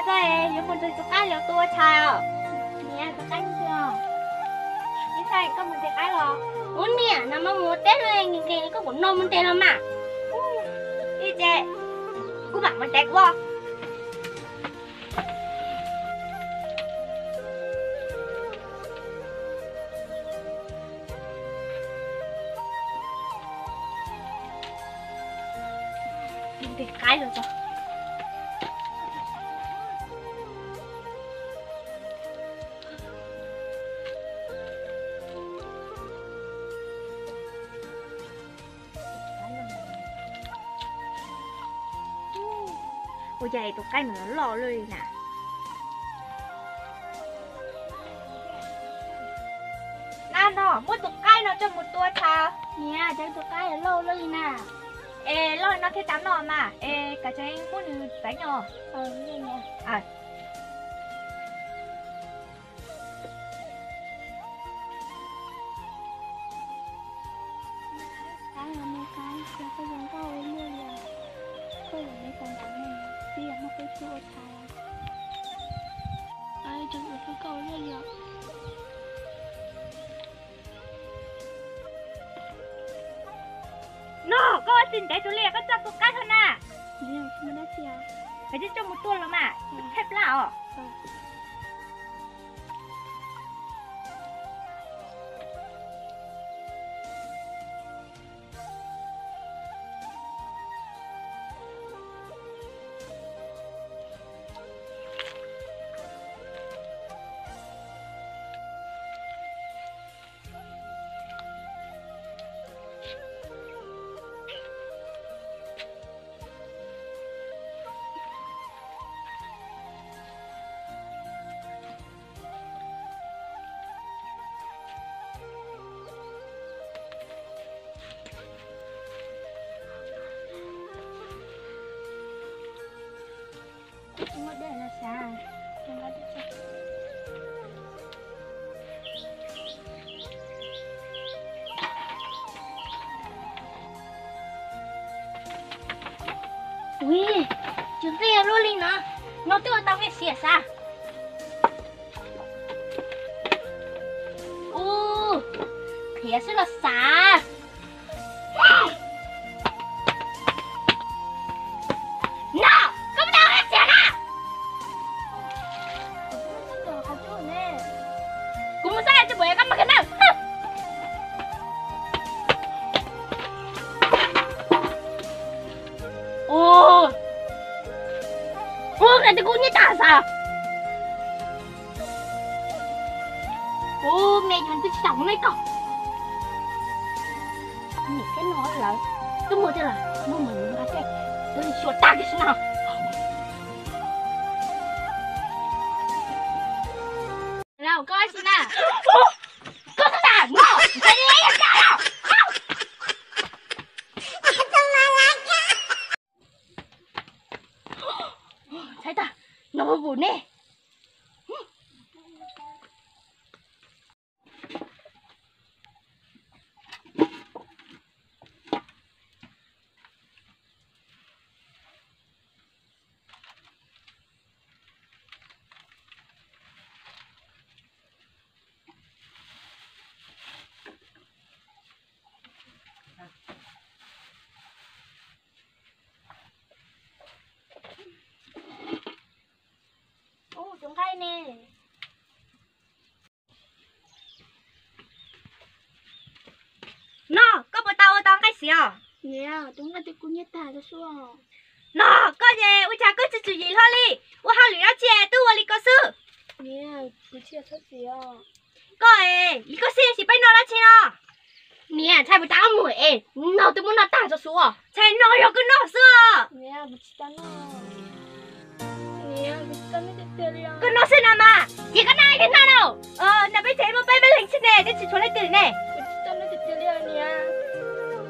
Txawj, yuav mus nrog tus qaib los tua tshais os. Niam, tus qaib ntawd os. Ib txhais koj mus ntes qaib los? Ua niam, no mas mus teb no nkees nkees koj kuv no mus ntes los mas. Ib txhais kuv mam mus ntes kuv. Ntes qaib los tso. Ua cas tus qaib no loj luaj li na? Nab no, muab tus qaib no coj mus tua tshais. Niam, cas tus qaib loj luaj li na? Es loj li no thiaj tau noj mas, es kav tsij muab nws txav noj. Qaib, me qaib, cas koj zoo nkauj ua luaj li os. Koj yuav me tas ntawd ne, twb yog muaj peb tug ua tshais. Ai, cas yuav zoo nkauj ua luaj li os. No, koj ua tsis ntev tus li koj txoj tus qaib tho na. Kav tsij coj mus tua los mas, thaij plab os. Ui, tsis nqig luaj li no, no twb ua tau nqaij xiav xav. Ub, qhiav xwb los xav. No, koj muab tau nqaij xiav na. Kuv mus xab tsis pom koj mas koj na. Ub, ub, nqaij twb kub nyiab tag xav. Ub, me yog twb tsis tau mus noj koj. Niam thiab no lawm, twb muaj thiab lawm, muaj mas nqa tej, twb li xyuas tag kiag xwb no. Los koj sim na. Koj xav no, ntshe li yog koj los. Saib tag, no vum ne. Ub, tus nqaij ne. No, koj puas tau ua tau nqaij xiav os? Niam, tus nqaij twb kub nyiab tag xwb. No, koj ces ua cas koj tsis tswm yim hlo li, ua hauj lwm dab tsi twb ua li ko xwb. Niam, kuv tsis txhob txwm os. Koj es li koj xwb tsis peb noj dab tsi no. Niam, ntshai puas tau mus es no twb muab noj tag tso xwb. Ntshai no yog koj noj xwb os. Koj noj xwb no mas, ces koj noj ib teg noj no. Nram peb tsev muaj peb peb leeg xwb ne, twb tsis tshuav leej twg ne.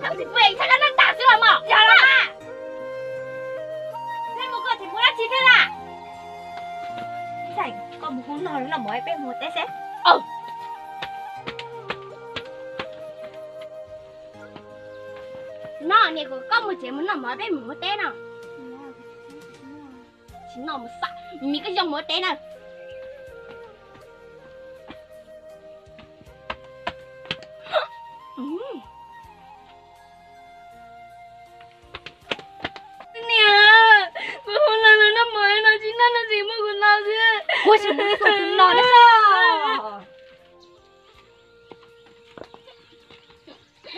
Ntshai koj noj tag xwb los mas. Yog los mas. Nej mus koj tsis mus dab tsi thiab lawm. Koj mus hu noj los noj mov peb mus teb seb. No niam, kuv koj mus tsev mus noj mov peb mus ua teb no. Tsis noj mus xam, me koj zoo mus ua teb na. Niam, kuv hu los los noj mov no tsis noj no tsis muaj kuv no xwb. Kuv tsis mus xyuas tus no na.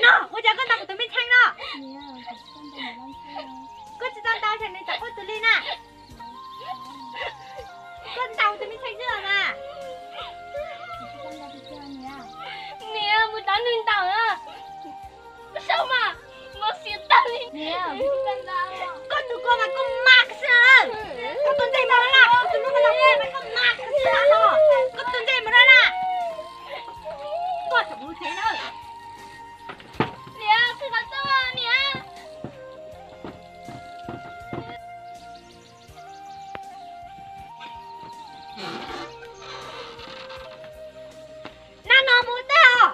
No, ua cas koj ntaus kuv tus me txheej no? Koj tsis tau ntaus, nws tsam koj tus li na. Koj ntaus tus me txheej xwb los mas. Niam, mus rau nws ntaus na. Koj sau mas, no xiav tag li. Koj tus ko mas koj mag xwb na. Koj tus ntxej mas na, koj tus ntxej mas na, koj mag xwb na. Koj tus ntxej mas na. Koj txhob mus tsev na. Niam, qhia qhov txob niam. Nag no mus tag os.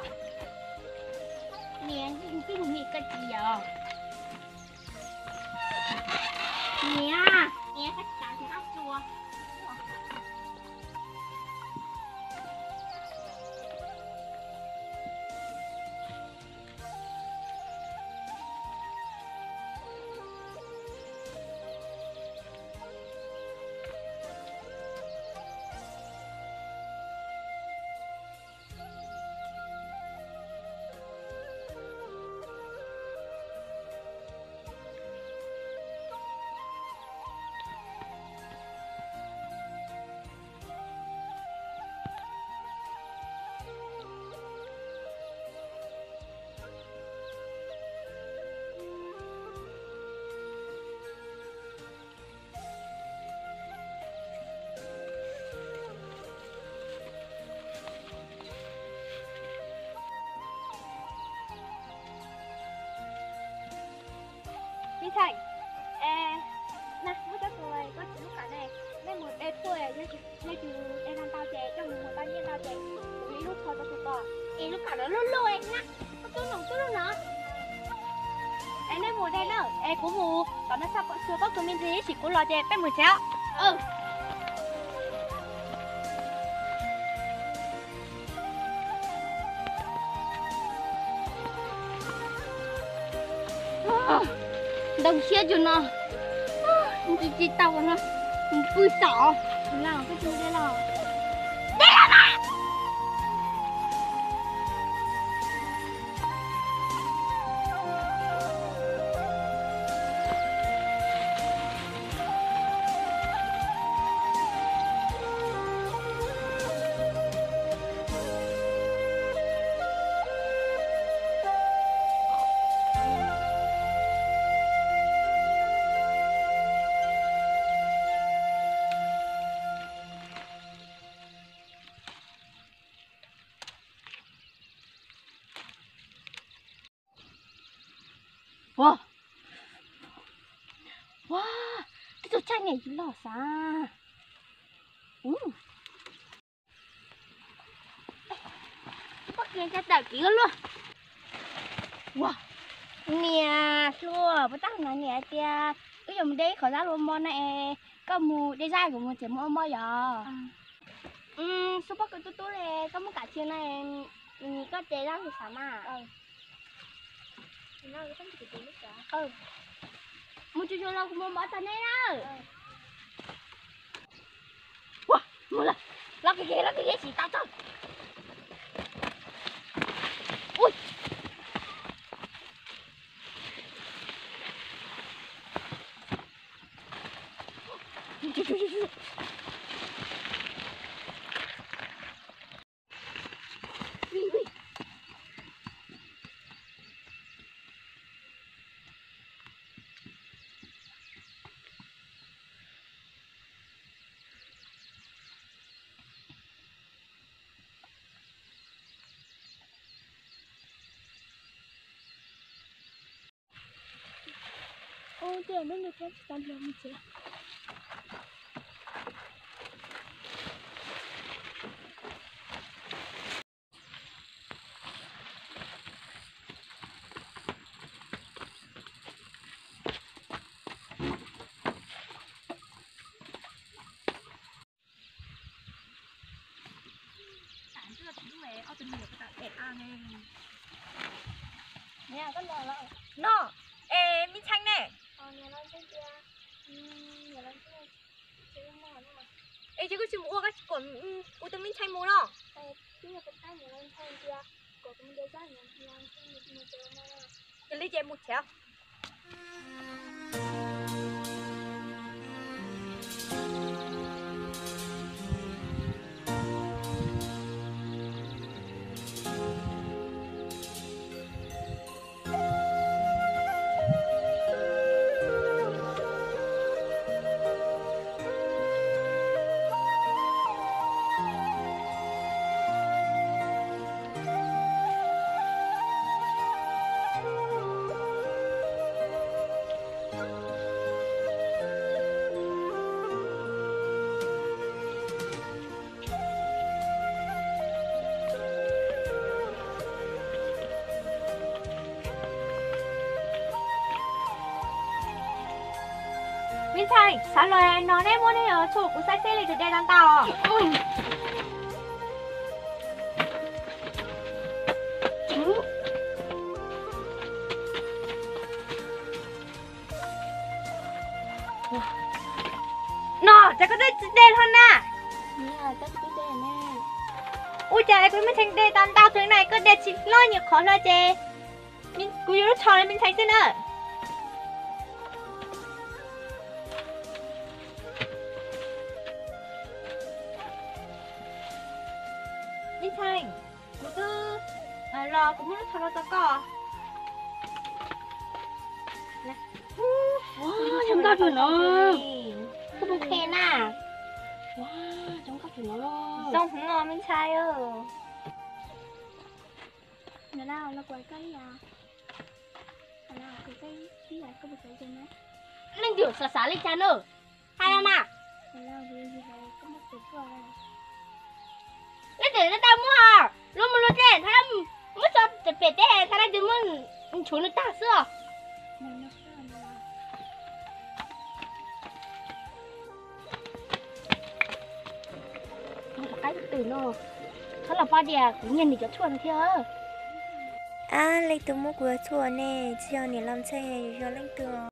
Niam, twb mus nim koj tsis yog. Niam, niam, koj tsis tau tsis tau tsuas. Me ntxhais, es, na, muab cov kua koj txiv lub qab ne, nej mus de tuaj, yog tsis de tau ces coj mus muag tau nyiaj tau ces kuv ib lub kho rau tus ko. Es lub kab no luj luj na, koj tub no tub lub no. Es nej mus de na, es kuv mus tom no xyuas koj tus me ntsis ib sim kuv los ces peb mus tsev. Ntoo siab tsuag no, tsis tsis tau no, pw tom. Los, koj tsis de los. Ua, ua, twb tuaj tsaij niam yus los xav. Ua, niam hluas, puas tab no niam hais tias wb yuav mus de ib qho zab hlua mov na es koj mus de zab kuv mus tsev mus ua mov yom. Xub pob kws tub tub li, koj muab kam tsia no, koj de zab hlua xav mas. Mus tsuag tsuag los kuv mus mov tag neb na. Ua, mus lawm, los kis kis los kis kis tsis tau txog. Ui. Ua, ces me nyuam thiab tsis tau nrog mus tsev. No, es Me Ntxhee ne? Es ces koj tsis mus ua, koj kom kuv tus Me Ntxhee mus no. Yog li ces mus thiab. Me Ntxhee, xav los no neb muab neb tshuaj kuv saib seb leej twg de tau ntau. No ces koj twb tsis de hlo na. Ua cas kuv Me Ntxhee de tau ntau txog na, koj de tsis hlob nyias qhov hlo ces kuv yuav lub tsho rau Me Ntxhee xwb na. Me Ntxhee, kuv twb los kuv muab lub tsho rau tau koj. Zoo nkauj kawg no. Koj puas phem na? Zoo nkauj kawg no. Zoo heev os Me Ntxhee. Leej twg xav xav li cas na? Hais los mas. Leej twg tau muab lub mus luaj tej, muab tso pem teb, thaj leej twg muab nchuav nws tag xwb os. Rov qab twm no, txhob los pom tias kuv nyiag nws cov tshuaj no thiab. Ab, leej twg muab kuv cov tshuaj ne? Tsis yog niam laus Ntxhee, yog leej twg?